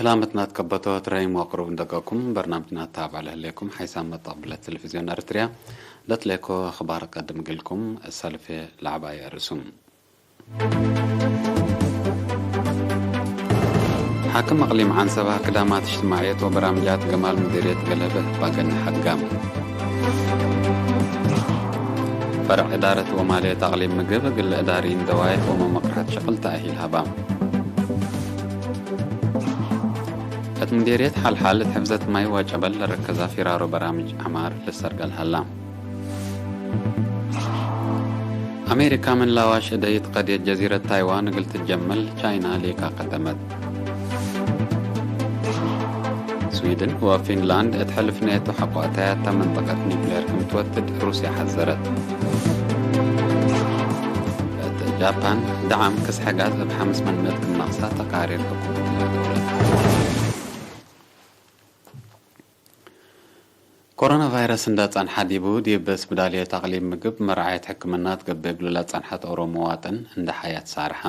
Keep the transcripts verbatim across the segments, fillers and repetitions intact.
ሰላመትና ትከበቶ ትረይም ወቅሩብ እንደቀኩም በርናምጅና ታብዕ ለህሌኩም ሓይሳም መጠቅብለት ቴሌቪዝዮን ኤርትርያ ለትሌኮ አኽባር ቀድም እግልኩም። ሰልፌ ለዐባይ አርእሱም። ሓክም አቅሊም ዐንሰባ ክዳማት እጅትማዕየት ወበራምጃት ገማል ሙዲርየት ገለብ ባገኒ ሐጋም። ፈርዕ እዳረት ወማልየት አቅሊም ምግብ እግል እዳሪን ደዋይሕ ወመመቅርሐት ሸቅል ተአሂል ሀባ። እት ሙዲርየት ሐልሐል እት ሕፍዘት ማይ ወጨበል ለረከዛ ፊራሮ በራምጅ ዐማር ልሰርገል ሀላ። አሜሪካ ምን ላዋሽ እደይት ቀድየት ጀዚረት ታይዋን እግል ትጀመል ቻይና ሊካ ቀደመት። ስዊድን ወፊንላንድ እት ሕልፍ ኔቶ ሐቆ አተያታ መንጠቀት ኒክሌር ክም ትወትድ ሩስያ ሐዘረት። እት ጃፓን ደዓም ክስሐ ጋዝ እብ ሐምስ ምን ምእት ክም ነቅሳ ተቃሪር ሕኩመት ደውለት። ኮሮና ቫይረስ እንደ ጸንሐ ዲቡ፣ ዲብ ስብዳልየት አቅሊም ምግብ መርዓየት ሕክምና ትገብእ እግሉ ለጸንሐት ኦሮ መዋጥን እንደ ሐያት ሳርሐ።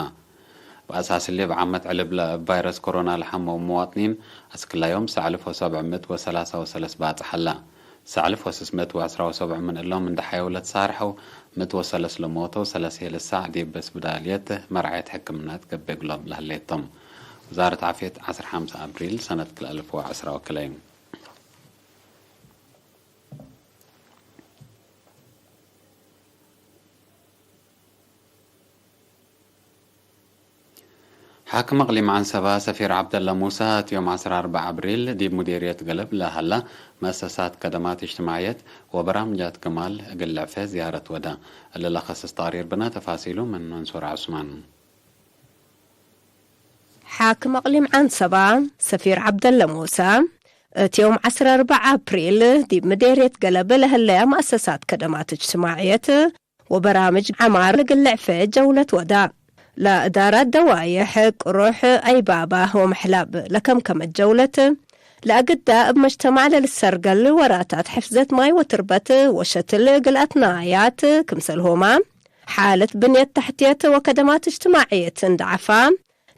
በአሳስ እሊ እብ ዓመት ዕልብ ለእብ ቫይረስ ኮሮና ለሐመው መዋጥኒን አስክላ ዮም ሰዕልፍ ወሰብዕ ምእት ወሰላሳ ወሰለስ ባጽሕ ሀላ። ሰዕልፍ ወስስ ምእት ወዐስራ ወሰብዕ ምን እሎም እንደ ሐየው ለትሳርሐው፣ ምእት ወሰለስ ለሞተው፣ ሰለስ ህሌት ሳዕ ዲብ ስብዳልየት መርዓየት ሕክምና ትገብእ እግሎም ለህሌቶም። ውዛረት ዓፍየት ዐስር ሐምሳ አብሪል ሰነት ክልኤ አልፍ ወዐስራ ወክልኤ። ሓክም አቅሊም ዐንሰባ ሰፊር ዐብደለ ሙሳ፣ እት ዮም ዐስር አርበዕ አብሪል ዲብ ሙዴርየት ገለብ ለሀላ መአሰሳት ከደማት እጅትማዕየት ወበራምጃት ግማል እግል ልዕፌ ዝያረት ወደ። እሊ ለከስስ ተቅሪር ብነ፣ ተፋሲሉ ምን መንሱር ዑስማን። ሓክም አቅሊም ዐንሰባ ሰፊር ዐብደለ ሙሳ፣ እት ዮም ዐስር አርበዕ አፕሪል ዲብ ምዴርየት ገለብ ለህለያ መአሰሳት ከደማት እጅትማዕየት ወበራምጅ ዐማር እግል ልዕፌ ጀውለት ወዳ። ለእዳራት ደዋይሕ፣ ቅሩሕ፣ አይባባ ወመሕላብ ለከምከመት ጀውለት፣ ለአግዳ እብ መጅተማዕ ለልሰርገል ወራታት ሕፍዘት ማይ ወትርበት ወሸትል እግል አትናያት ክምሰልሆማ፣ ሓለት ብንየት ተሕትየት ወከደማት እጅትማዕየት እንደ ዐፋ፣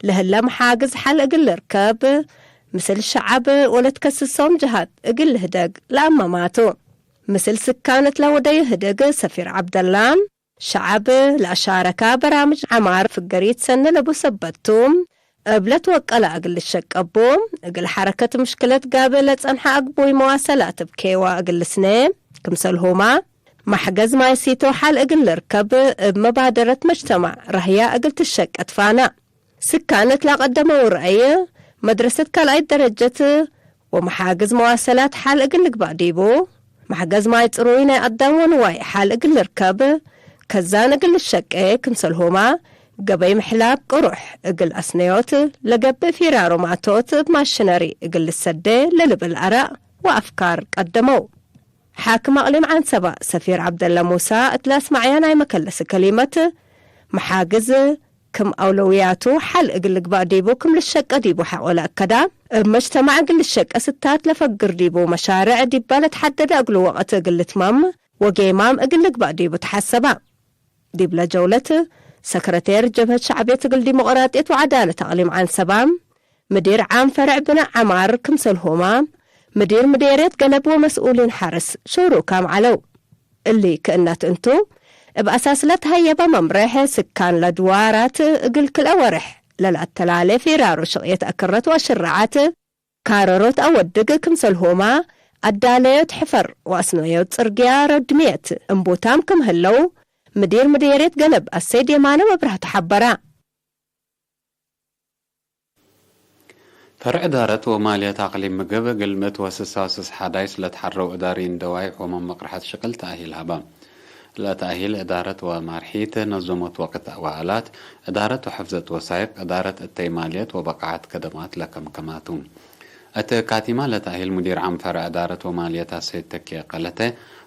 ለህለ መሓግዝ ሐል እግል ልርከብ፣ ምስል ሸዐብ ወለትከስሶም ጀሃት እግል ልህደግ ለአመማቱ። ምስል ስካን እት ለወደዩ ህድግ ሰፊር ዐብደላ፣ ሸዐብ ለአሻረካ በራምጅ ዐማር ፍገሪት ሰኒ ለቡ ሰበት ቱ፣ እብ ለትወቀለ እግል ልሸቀቡ፣ እግል ሐረከት ምሽክለት ጋብእ ለጸንሐ አግቡይ መዋሰላት እብ ኬዋ እግል ልስኔ፣ ክምሰልሁማ፣ መሕገዝ ማይ ሲቶ ሐል እግል ልርከብ፣ እብ መባደረት መጅተማዕ ረህያ እግል ትሸቀ ትፋና። ስካን እት ለቀደመው ረአይ፣ መድረሰት ካልኣይት ደረጀት ወመሓግዝ መዋሰላት ሐል እግል ልግባእ ዲቡ፣ መሕገዝ ማይ ጽሩይ ናይ አዳም ወንዋይ ሐል እግል ልርከብ፣ ከዛን እግል ልሸቄ ክምሰልሁማ፣ ገበይ ምሕላብ ቅሩሕ እግል አስነዮት ለገብእ ፊራሮ ማቶት እብ ማሽነሪ እግል ልሰዴ ለልብል አራእ ወአፍካር ቀደመው። ሓክም አቅሊም ዐንሰባ ሰፊር ዐብደለ ሙሳ እት ለአስመዐየ ናይ መከለሲ ከሊመት፣ መሓግዝ ክም አውለውያቱ ሐል እግል ልግባእ ዲቡ ክም ልሸቀ ዲቡ ሐቆ ለአከዳ፣ እብ መጅተማዕ እግል ልሸቀ ስታት ለፈግር ዲቡ መሻርዕ ዲባ ለትሐደደ እግሉ ወቀት እግል ልትማም ወጌማም እግል ልግባእ ዲቡ ተሐሰባ። ዲብለ ጀውለት፣ ሰክረቴር ጀብሀት ሸዕብየት እግል ዲሞቅራጥየት ወዐዳለት አቅሊም ዐንሰባ፣ ምዲር ዓም ፈርዕ ብነ ዐማር ክምሰልሁማ፣ ምዲር ምዴርየት ገለብ ወመስኡሊን ሐርስ ሹሩካም ዐለው። እሊ ክእነት እንቱ፣ እብ አሳስ ለተሀየበ መምሬሕ ስካን ለድዋራት እግል ክልኤ ወሬሕ ለለአተላሌ ፊራሮ ሽቅየት አክረት ወአሽረዓት ካረሮት አወድግ ክምሰልሆማ፣ አዳለዮት ሕፈር ወአስነዮት ጽርግያ ረድምየት እምቡታም ክም ህለው፣ ምዲር ምዴርየት ገለብ አሰይድ የማነ መብራህቱ ሐበራ። ፈርዕ እዳረት ወማልየት አቅሊም ምግብ፣ እግል ምእት ወስሳ ወስስ ሐዳይስ ለትሐረው እዳሪን ደዋይሕ ወመመቅርሐት ሽቅል ተአሂል ሀበ። ለተአሂል እዳረት ወማርሒት ነዞመት ወቅት ወአላት እዳረት ወሕፍዘት ወሳይቅ እዳረት እተይ ማልየት ወበቃዐት ከደማት ለከምከማቱ። እት ካቲማ ለተአሂል ሙዲር ዓም ፈርዕ እዳረት ወማልየት አሰይድ ተኬ ቀለተ፣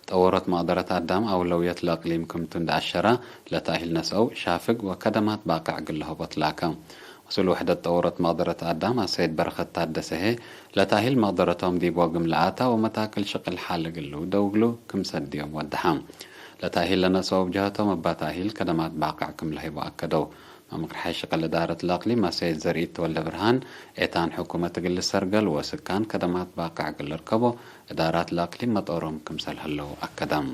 ጠወሮት መቅደረት አዳም አውለውየት ለእቅሊም ክምቱ እንደ አሸረ፣ ለተአሂል ነስአው፣ ሻፍግ ወከደማት ባቅዕ እግል ለሀቦት ላከ። መስኡል ውሕደት ጠወሮት መቅደረት አዳም አሰይድ በረኸት ታደሰ ህዬ፣ ለተአሂል መቅደረቶም ዲብ ወግም ለአታ ወመታክል ሽቅል ሐል እግል ልውደው እግሉ ክም ሰድዮም ወደሐ። ለተአሂል ለነስአው እብ ጀሀቶም እባ ተአሂል ከደማት ባቅዕ ክም ለህይቦ አከደው። መምርሐ ሽቅል እዳረት ለእቅሊም አሰይድ ዘርኢት ተወልደ ብርሃን፣ ኤታን ሕኩመት እግል ልሰርገል ወስካን ከደማት ባቅዕ እግል ልርከቦ፣ እዳራት ለእቅሊም መጦሮም ክምሰል ህለው አከደም።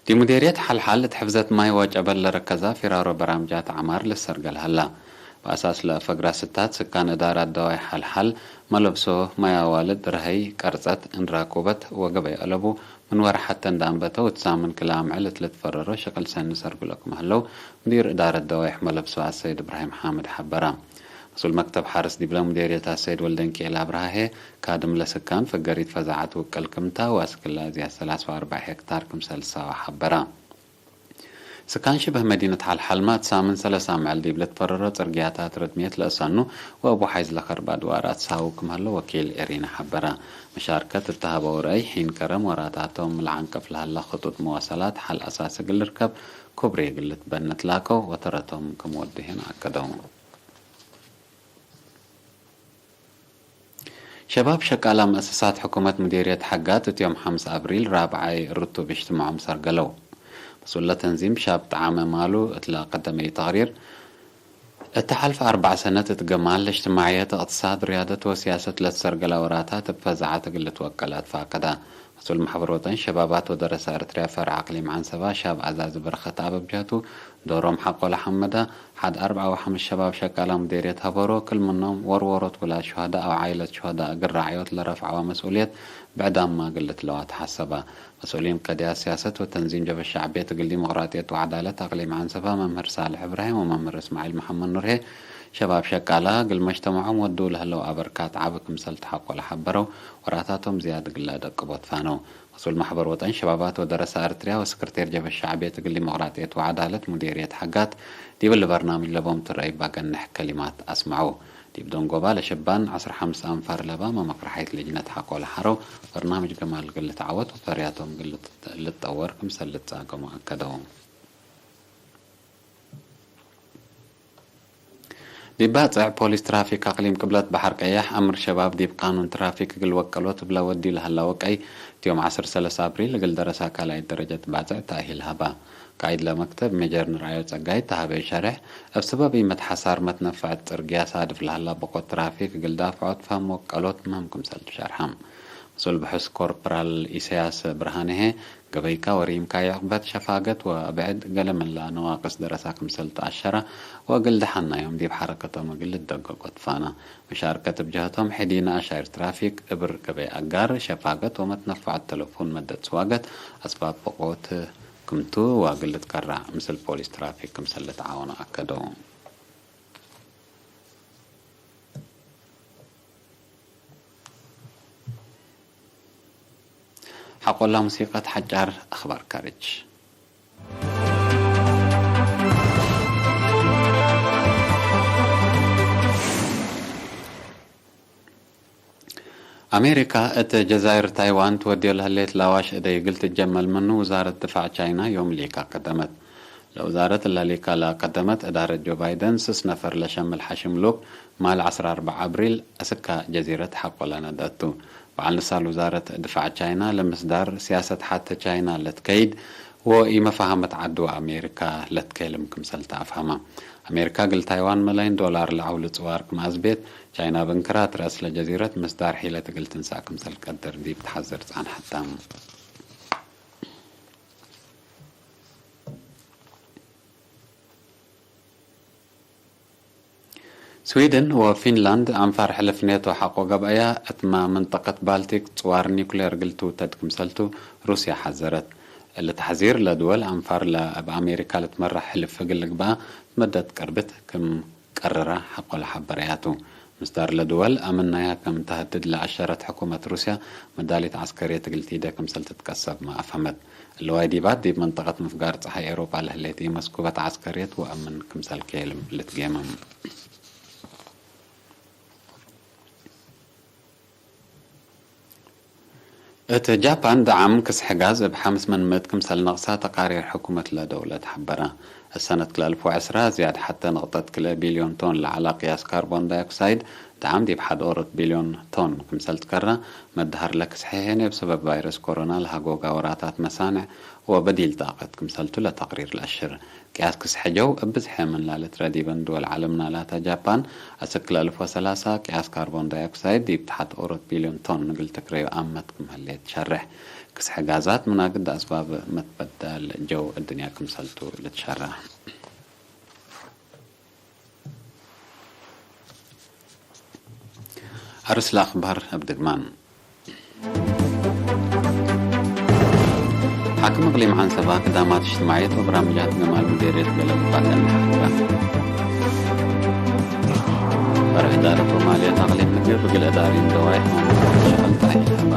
ዲብ ሙዴርየት ሐልሓል እት ሕፍዘት ማይ ወጨበል ለረከዛ ፊራሮ በራምጃት ዐማር ልሰርገል ሀላ። በአሳስ ለፈግራ ስታት ስካን እዳራት ደዋይ ሐልሓል፣ መለብሶ፣ ማይ አዋልድ፣ ረሀይ፣ ቀርጸት፣ እንራኩበት ወገበይ አለቡ፣ ምን ወርሐት ተንዳንበተው እት ሳምን ክልኤ አምዕል እት ልትፈረሮ ሽቅል ሰኒ ሰርግሎ ክም ህለው፣ ሙዲር እዳረት ደዋይሕ መለብሶ አሰይድ እብራሂም ሓምድ ሐበረ። መስኡል መክተብ ሐርስ ዲብለ ሙዴርየት አሰይድ ወልደንኪኤል አብርሃ ህዬ፣ ካድም ለስካን ፍገሪት ፈዛዐት ውቅል ክምታ ወአስክላ ዝያድ ሰላሳ ወአርበዕ ሄክታር ክምሰል ልሳወ ሐበረ። ስካን ሽብህ መዲነት ሐልሓልማ እት ሳምን ሰለስ አምዕል ዲብ ልትፈረሮ ጽርግያታት ርድምየት ለእሰኑ ወእቡ ሓይዝ ለከርብ አድዋራት ሳህው ክም ሀለ ወኪል ኤሪና ሐበረ። መሻርከት እት ሀበው ረአይ፣ ሒን ከረም ወራታቶም ለዐንቅፍ ለሀለ ክጡጥ መዋሰላት ሐል አሳሲ እግል ልርከብ ኩብሬ እግል ልትበነ ትላከው ወተረቶም ክም ወዱ ህን አከደው። ሸባብ ሸቃላ መአሰሳት ሕኩመት ሙዴርየት ሐጋት እት ዮም ሐምስ አብሪል ራብዓይ ርቱብ እጅትማዖም ሰርገለው። መስኡል ለተንዚም ሻብ ጠዓመ ማሉ እት ለቀደመዩ ተቅሪር፣ እተ ሐልፈ አርበዕ ሰነት እት ገማል እጅትማዕየት፣ እቅትሳድ፣ ርያደት ወሲያሰት ለትሰርገላ ወራታት እብ ፈዛዐት እግል ልትወቀል አትፋቀዳ። መስኡል መሕበር ወጠን ሸባባት ወደረሰ ኤረትርያ ፈርዕ አቅሊም ዐንሰባ ሻብ አዛዚ በረኸት አበብ ጀህቱ፣ ዶሮም ሐቆ ለሐመደ፣ ሐድ አርበዕ ወሐምስ ሸባብ ሸቃላ ሙዴርየት ሀበሮ፣ ክል ምኖም ወርወሮት ውላድ ሹሀዳእ አው ዓኢለት ሹሀዳእ እግል ራዕዮት ለረፍዐወ መስኡልየት ብዕዳም ማግል ልትለዋ ተሐሰበ። መስኡሊን ቀድያት ሲያሰት ወተንዚም ጀብህት ሸዕብየት እግል ዲሞቅራጥየት ወዐዳለት አቅሊም ዐንሰባ መምህር ሳልሕ እብራሂም ወመምህር እስማዒል መሐመድ ኑር ህዬ፣ ሸባብ ሸቃላ እግል መጅተመዖም ወዱ ለህለው አበርካት ዐቢ ክምሰል ተሐቆ ለሐበረው፣ ወራታቶም ዝያድ እግል ለአደቅቦ ትፋነው። መስኡል መሕበር ወጠን ሸባባት ወደረሰ ኤረትርያ ወሰክርቴር ጀብህት ሸዕብየት እግል ዲሞቅራጥየት ወዐዳለት ሙዴርየት ሐጋት፣ ዲብ እሊ በርናምጅ ለቦም ትረአይብ አገንሕ ከሊማት አስመዐው። ዲብ ደንጎባ ለሸባን ዐስር ሐምስ አንፋር ለባመ መቅረሐይት ልጅነት ሐቆ ለሐረው በርናምጅ ገማል እግል ልትዐወት ወፈርያቶም እግል ልትጠወር ክምሰል ልትጻገሙ አከደው። ዲብ ባጽዕ፣ ፖሊስ ትራፊክ አቅሊም ቅብለት በሐር ቀያሕ አምር ሸባብ ዲብ ቃኑን ትራፊክ እግል ወቀሎት እብለ ወዲ ለሀላ ወቀይ፣ እት ዮም ዐስር ሰለስ አብሪል እግል ደረሳ ካልኣይት ደረጀት ባጽዕ ተእሂል ሀባ። ቃይድ ለመክተብ ሜጀር ንርአዮ ጸጋይ ተሀበዩ ሸሬሕ፣ እብ ሰበብ ኢመትሐሳር መትነፈዐት ጽርግያ ሳድፍ ለሀላ በቆት ትራፊክ እግል ዳፍዖት ፈም ወቀሎት ምህም ክምሰል ትሸርሐም። መስኡል ብሑስ ኮርፕራል ኢሰያስ ብርሃንሄ፣ ገበይካ ወሪምካዮ ዕቅበት ሸፋገት ወአብዕድ ገሌ ምንላ ነዋቅስ ደረሳ ክምሰል ተአሸረ ወእግል ደሐናዮም ዲብ ሐረከቶም እግል ልትደገጎ ትፋና። መሻርከት እብ ጀህቶም፣ ሕዲነ አሻይር ትራፊክ፣ እብር ገበይ አጋር፣ ሸፋገት ወመትነፈዐት ተለፉን መደት ስዋገት አስባብ በቆት ክምቱ ወእግል ልትከራዕ ምስል ፖሊስ ትራፊክ ክምሰል ልትዓወኑ አከደው። ሐቆላ ሙሲቀት ሐጫር አኽባር ካርጅ። አሜሪካ እት ጀዛይር ታይዋን ትወድዮ ለህሌት ላዋሽ እደይ እግል ትጀመል ምኑ ውዛረት ድፋዕ ቻይና ዮም ሊክ አቀደመት። ለውዛረት እለ ሊክ ለአቀደመት እዳረት ጆ ባይደን ስስ ነፈር ለሸምል ሐሽም ሉክ ማል ዐስራ አርበዕ አብሪል አስክ ጀዚረት ሐቆ ለነደአቱ። በዐል ንሳል ውዛረት ድፋዕ ቻይና ለምስዳር ሲያሰት ሐቴ ቻይና ለትከይድ ወኢመፋሀመት ዐዱ አሜሪካ ለትከልም ክምሰል ተአፍሀመ። አሜሪካ እግል ታይዋን መላይን ዶላር ለዐውሉ ጽዋር ክም አዝቤት፣ ቻይና እብ እንክራት ረአስ ለጀዚረት ምስዳር ሒለት እግል ትንሳእ ክምሰል ቀድር ዲብ ተሐዝር ጸንሐት ተ። ስዊድን ወፊንላንድ አንፋር ሕልፍ ኔቶ ሐቆ ገብአያ፣ እትማ ምንጠቀት ባልቲክ ጽዋር ኒኩሌር እግል ትውተድ ክምሰልቱ ሩስያ ሐዘረት። እሊ ተሕዚር ለድወል አንፋር ለእብ አሜሪካ ልትመራሕ ሕልፍ እግል ልግበአ መደት ቅርብት ክም ቀርራ ሐቆ ለሐበረያቱ። ምስዳር ለድወል አምን ናይሃ ከም ተህድድ ለአሸረት ሕኩመት ሩስያ፣ መዳሊት ዐስከርየት እግል ቲደ ክምሰል ትትቀሰብመ አፍሀመት። እሊ ዋይዲባት ዲብ መንጠቀት ምፍጋር ጸሓይ ኤውሮጳ ለህሌት ኢመስኩበት ዐስከርየት ወአምን ክምሰል ኬልም ልትጌመም። እት ጃፓን ደዓም ክስሕ ጋዝ እብ ሐምስ ምን ምእት ክምሰል ነቅሳ ተቃሪር ሕኩመት ለደውለት ሐበረ። እሰነት ክለ አልፍ ወዐስራ ዝያድ ሐቴ ንቅጠት ክልኤ ቢልዮን ቶን ለዐለ ቅያስ ካርቦን ዳይኦክሳይድ ደዓም ዲብ ሐድ ኦሮት ቢልዮን ቶን ክምሰል ትከረ። መድሀር ለክስሐ ሄኔ እብ ሰበብ ቫይረስ ኮሮና ለሀጎጋ ወራታት መሳንዕ ወበዲል ጣቀት ክምሰልቱ ለተቅሪር ለአሽር። ቅያስ ክስሐ ጀው እብ ብዝሐ ምን ላልትረአ ዲበን ድወል ዓለምና ላታ ጃፓን፣ አስክ ለአልፍ ወሰላሳ ቅያስ ካርቦን ዳይኦክሳይድ ዲብ ተሐት ኦሮት ቢልዮን ቶን እግል ትክረዩ አመት ክም ህሌት ትሸሬሕ። ክስሐ ጋዛት ምን አግድ አስባብ መትበዳል ጀው እድንያ ክምሰልቱ ልትሸረሕ። አርስ ለአክባር እብ ድግማን። ሓክም እቅሊም ዐንሰባ፣ ክዳማት እጅትማዕየት ወበራምጃት ገማል ሙዴርየት ገለብ ባተን ተሐድራ። በርህ እዳረት ወማልየት አቅሊም ምግብ እግል እዳሪን ደዋይሕ ወመሳክል ሸቀል ተአይድ ሀባ።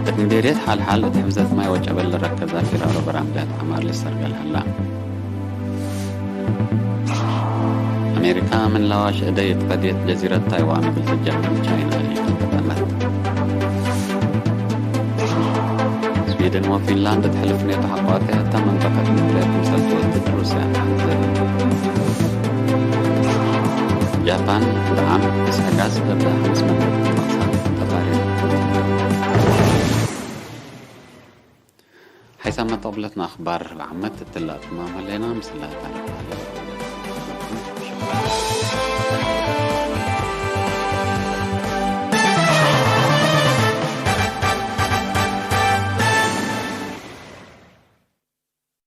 እት ምዴርየት ሐልሐል እት ሕፍዘት ማይ ወጨበል ልረከዛ ፊራሮ በራምጃት ዐማር ልሰርገል ሀላ። አሜሪካ ምን ለአዋሽ እደይ እት ፈድየት ጀዚረት ታይዋን እግል ትጀምር ቻይና ኢፈቀደት። ስዊድን ወፊንላንድ እት ሕልፍ ኔቶ ሐቆ አትያተ መንጠቀት ኒክሌር ክምሰል ትወድድ ሩስያ ተሐንጽር። ጃፓን እብ ዓም ክስሐ ጋዝ እብ ሐምስ መለት መቅሳት ተባሬ። ሐይሳመ ጦብለትና አኽባር ለዓመት እትለ አትማም ህሌና፣ ምስላ ታሪክ